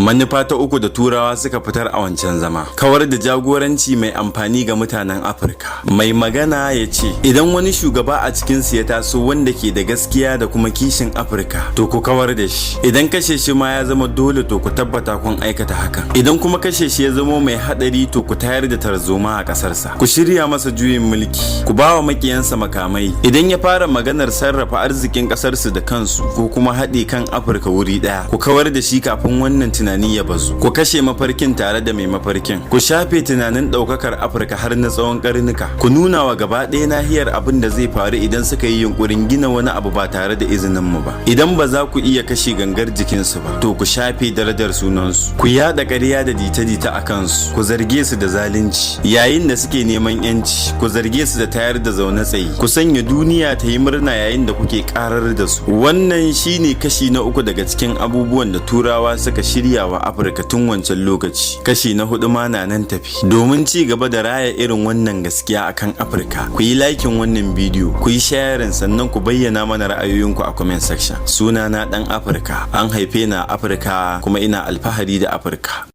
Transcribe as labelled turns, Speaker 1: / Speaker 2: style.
Speaker 1: Manufa ta uku da Turawa suka fitar a wancan zama: kawar da jagoranci mai amfani ga mutanen Afirka. Mai magana ya ce, idan wani shugaba a cikinsu ya taso wanda ke da gaskiya da kuma kishin Afirka, to ku kawar da shi. Idan kashe shi ma ya zama dole, to ku tabbata kun aikata hakan. Idan kuma kashe shi ya zama mai hadari, to ku tayar da tarzoma a kasarsa, ku shirya masa juyin mulki, ku ba wa makiyansa makamai. Idan ya fara maganar sarrafa arzikin kasarsu da kansu ko kuma haɗe kan Afirka wuri ɗaya, ku kawar da shi kafin wannan tunani ya bazu. Ku kashe mafarkin tare da mai mafarkin. Ku shafe tunanin ɗaukakar Afirka har na tsawon karnuka. Ku nuna wa gaba ɗaya nahiyar abin da zai faru idan suka yi yunkurin gina wani abu ba tare da izinin mu ba. Idan ba za ku iya kashe gangar jikinsu ba, to ku shafe darajar sunansu. Ku yaɗa ƙarya da jita-jita a kansu. Ku zarge su da zalunci yayin da suke neman yanci. Ku zarge su da tayar da zaune tsaye. Ku sanya duniya ta yi murna yayin da kuke karar da su. Wannan shine kashi na uku daga cikin abubuwan da Turawa suka shirya wa Afirka tun wancan lokaci. Kashi na hudu ma na nan tafi. Domin ci gaba da raya irin wannan gaskiya akan Afirka, ku yi liking wannan bidiyo, ku yi sharing, sannan ku bayyana mana ra'ayoyinku a comment section. Suna na Dan Afirka. An haife ni a Afirka kuma ina alfahari da Afirka.